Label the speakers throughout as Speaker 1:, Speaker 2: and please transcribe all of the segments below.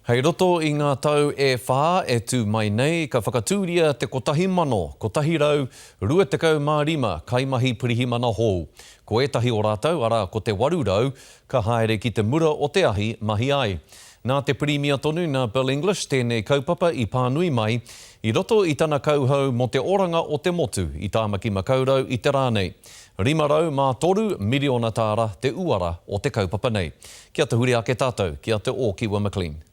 Speaker 1: Hei roto i ngā tau e whā e tū mai nei, ka whakatūria te 1,125 kaimahi pirihimana hou. Ko ētahi o rātou, arā, ko te 800, ka haere ki te mura o te ahi mahi ai. Nā te Pirimia tonu, nā Bill English, tēnei kaupapa i pānui mai i roto i tana kauhau mō te oranga o te motu i Tāmaki Makaurau i te rā nei. 503 miriona tāra te uara o te kaupapa nei. Kia tahuri ake tātou ki a Te Ōkiwa McLean.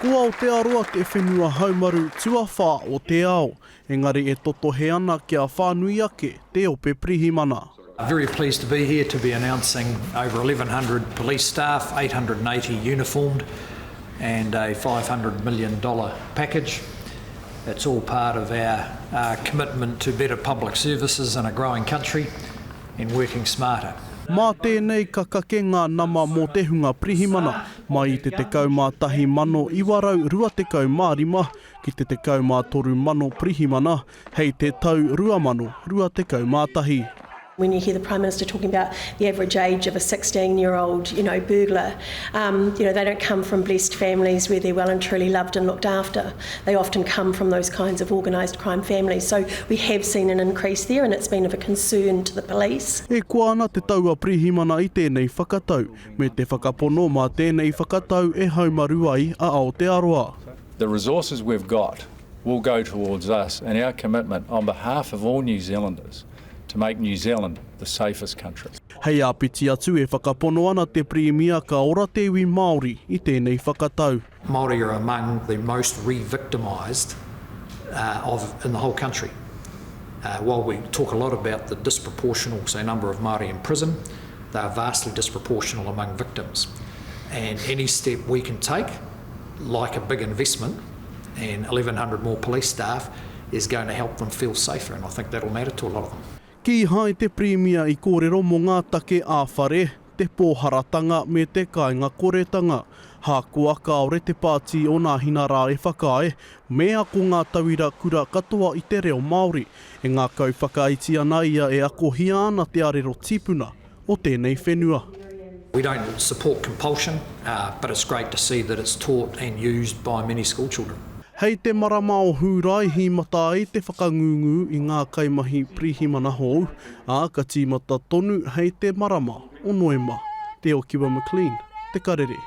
Speaker 2: Ko Aotearoa te whenua haumaru tuawhā o te ao, engari e totohe ana kia whānui ake te ope pirihimana.
Speaker 3: Very pleased to be here to be announcing over 1100 police staff, 880 uniformed and a 500 million dollar package. It's all part of our commitment to better public services in a growing country and working smarter.
Speaker 2: Mā tēnei ka kake ngā nama mō te hunga pirihimana mai i te 11,925 ki te 13,000 pirihimana hei te tau 2021.
Speaker 4: When you hear the Prime Minister talking about the average age of a 16 year old, you know, burglar, um, you know, they don't come from blessed families where they're well and truly loved and looked after. They often come from those kinds of organised crime families. So we have seen an increase there and it's been of a concern to the police.
Speaker 2: E koa ana te taua pirihimana i tēnei whakatau, me te whakapono mā tēnei whakatau e haumaru ai a Aotearoa.
Speaker 5: The resources we've got will go towards us and our commitment on behalf of all New Zealanders to make New Zealand the safest country.
Speaker 2: Hei āpiti atu, e whakapono ana te Pirimia ka ora te iwi Māori i tēnei whakatau.
Speaker 3: Māori are among the most re-victimised of in the whole country. While we talk a lot about the disproportional, say, number of Māori in prison, they are vastly disproportional among victims. And any step we can take, like a big investment and 1100 more police staff, is going to help them feel safer and I think that'll matter to a lot of them.
Speaker 2: Kīhai te Pirimia i kōrero mō ngā take ā-whare, te pōharatanga me te kāinga koretanga. Hakoa kāore te pāti o Nāhina rā e whakaae, me ako ngā tauira kura katoa i te reo Māori. E ngākau whakaiti ana ia e akohia ana te arero tīpuna o tēnei whenua.
Speaker 3: We don't support compulsion, but it's great to see that it's taught and used by many school children.
Speaker 2: Hei te marama o Hūrae hīmata ai te whakangungu i ngā kaimahi pirihimana hou, ā, ka tīmata tonu hei te marama o Noema. Te Okiwa McLean, Te Karere.